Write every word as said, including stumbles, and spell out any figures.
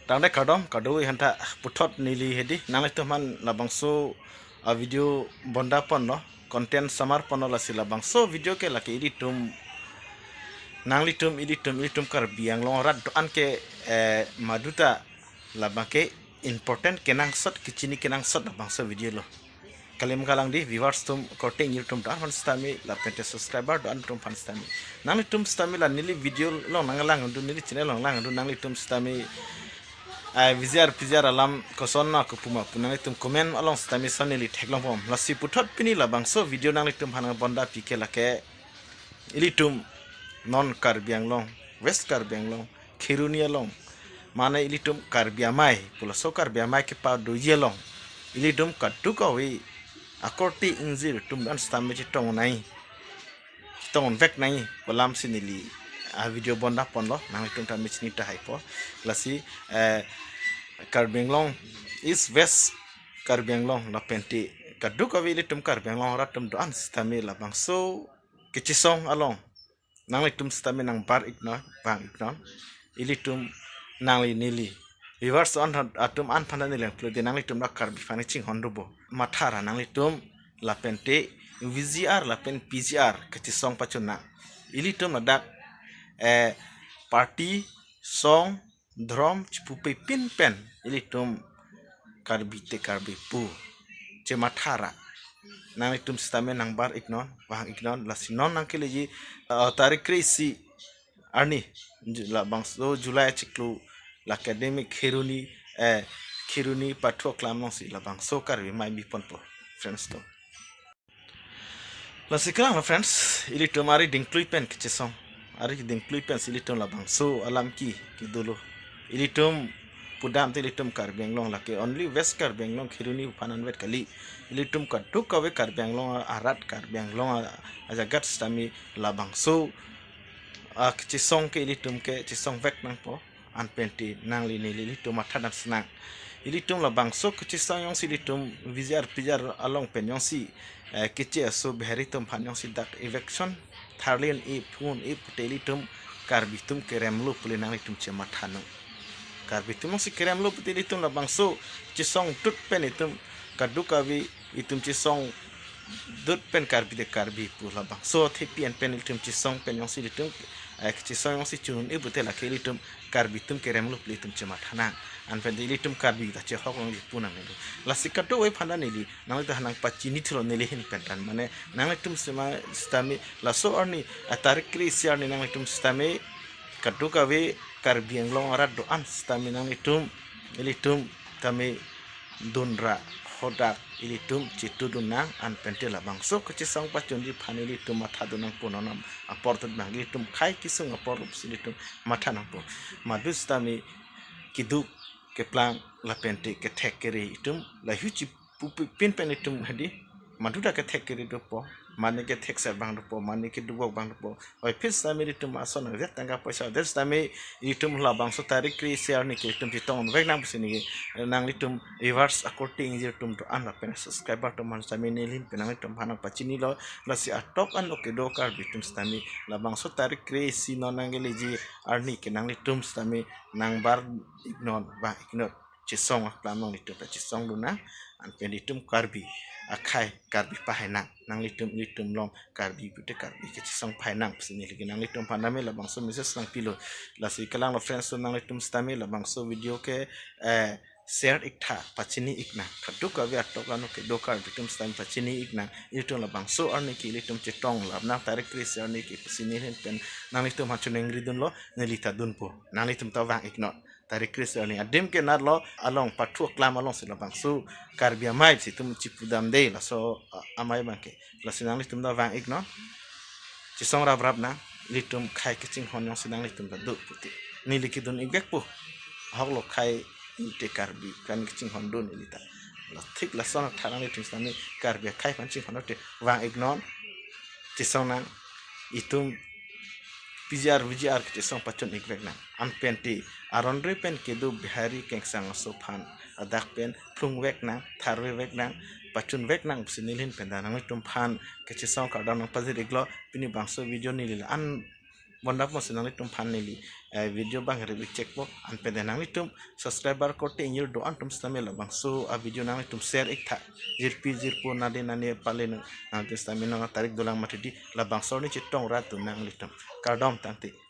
Tangte kardom, kardom, ihanta puthot neli hedi, nanglitum aphan labangso a video bonda ponlo, content samar ponlo, lasi labangso video ke lake ilitum, nanglitum, ilitum, ilitum Karbi Anglong arat do-an ke, eh, maduta labang ke important kenangsot, kechini kenangsot labangso video lo. Kali ma kalang di viewers atum, korte ingjir atum do-an aphan sitame lapente subscriber do-an atum aphan sitame. Nanglitum sitame la neli video along nanglang dun, neli channel along lang dun, nanglitum sitame, eh, V G R P G R alam koson na kupuma pu nanglitum comment along sitame son neli theklong pom. Lasi puthot pini labangso video nanglitum aphan bonda pi ke lake ilitum non Karbi Anglong, West Karbi Anglong, Kheroni along, mane ilitum Karbi Amei, pu laso Karbi Amei kepadoji along, ilitum kadokave akorte ingjir atum do-an sitame chetong nangji, chetong vek nangji pu alam si neli a video bonda ponlo, nanglitum tame chini tahai po. Lasi, eh, Karbi Anglong East, West Karbi Anglong lapente kadokave ilitum Karbi Anglong arat atum do-an sitame labangso kechesong along nanglitum sitame nangbar iknon, vang iknon. Ilitum, nangli neli viewers an, atum an aphan neli lang pulo de, nanglitum dak Karbi aphan chinghon do bo. Matha ra nanglitum lapente V G R lapen P G R kechesong pachun nang. Ilitum ladak, eh, party, song, dhorom chipupe pin pen ilitum Karbi te Karbi pu chematha ra nanglitum sitame nangbar iknon, vang iknon. Lasi non nangkeleji, eh, tarik kre-isi arni, Ju-, labangso July achiklo, la academic Kheroni, eh, Kheroni Pathu Aklam alongsi labangso Karbi Amei bi ponpo, friends atum. Lasi kalang lo friends, ilitum ari dingklui pen kechesong, ari dingklui pen si ilitum labangso alam ke kedolo. Ilitum pudam te ilitum Karbi Anglong lake only West Karbi Anglong Kheroni aphan anvet kali. Ilitum kadokave Karbi Anglong arat, Karbi Anglong a-, ajagat sitame labangso a kechesong ke ilitum ke chesong vek nangpo. An pente nangli neli ilitum matha dam sinang. Ilitum labangso kechesong jongsi ilitum V G R P G R along pen jongsi, eh, keche aso Bihari atum aphan jongsi dak eviction tharli un-e, phung un-e pute ilitum Karbi atum kerem lo pule nanglitum chematha nang. Karbi atum jongsi kerem lo pute ilitum labangso chesong dut pen itum kadokave itum chesong dut pen Karbi de Karbi pu labangso thepi an pen ilitum chesong pen jongsi ilitum, eh, chesong jongsi chun un-e pute lake ilitum Karbi atum kerem lo pule itum chematha nang. An pen ilitum Karbi ta chehok longji pu nangne lo. Lasi kadokave aphan neli nanglitum aphan nangpachini thulo neli ahin pen tan, mane nanglitum sema sitame laso arni, a tarik kre-isi arni nanglitum sitame kadokave Karbi Anglong arat do-an sitame nanglitum, ilitum tame dun ra hadak ilitum chetudun nang, an pente labangso kechesong pachunji aphan ilitum matha dun nangpo, non apor tut nang, ilitum khei kesung apor rup si ilitum matha nangpo. Madu sitame keduk keplang lapente kethek kere itum lahei chipupe pin pen itum hedi, madu ta kethek kere dopo, mane kethek ser abang dopo, mane keduk abang dopo. Oi, phis sitame ilitum ason vet tangka poisa, det sitame ilitum labangso tarik kre-isi arni ke ilitum chetong vek nang pusi neli nanglitum viewers akorte ingjir atum do-an lapen subscriber atum aphan sitame neli ahin pen nanglitum aphan nangpachinilo. Lasi atok ano kedo Karbi atum sitame labangso tarik kre-isi non nangkeleji arni ke nanglitum sitame nangbar iknon, vang iknon. Chesong aklam along ilitum ta chesong dun nang, an pen ilitum Karbi akhei Karbi pahai nang. Nanglitum ilitum along Karbi pute Karbi kechesong pahai nang pusi neli ke nanglitum aphan tame labangso message nangpilo. Lasi kalang lo friends, so nanglitum sitame labangso video ke, eh, share iktha, pachini iknang. Kadokave atok ano kedo Karbi atum sitame pachini iknang. Ilitum labangso arni ke ilitum chetong lap nang, tarik kre-isi arni ke pusi neli ahin pen nanglitum aphan choningri dunlo, neli ta dunpo. Nanglitum ta vang iknon. Tarik kre-isi arni adim ke natlo along Pathu Aklam alongsi labangso Karbi Amei si itum chipudam de laso, a, amei abang ke. Lasi nanglitum ta vang iknon. Chesong raprap nang, ilitum khei kachinghon jongsi nanglitum ta do pute. Neli kedun ik vekpo. Ahok lo khei te Karbi aphan kachinghon dun neli ta. La thik lason tha nanglitum sitame Karbi akhei aphan chinghon te, vang iknon. Chesong nang, itum P G R V G R kechesong pachun ik vek nang. An pente aron re pen kedo Bihari kengsang aso aphan adak pen phlung vek nang, tharve vek nang, pachun vek nang pusi neli ahin pen ta nanglitum aphan kechesong kardom nangpajir iklo. Pini bangso video neli la-an Bondak mo si nanglitum aphan neli eh, video abang review chekpo. Anpede nanglitum subscriber korte ingjir do-an atum sitame labangso a video nanglitum share ik tha. Jirpi jirpo nadi nani pale nang, nangtum sitame nang tarik dolang mati di, labangso arni chetong rat do nanglitum. Kardom tangte.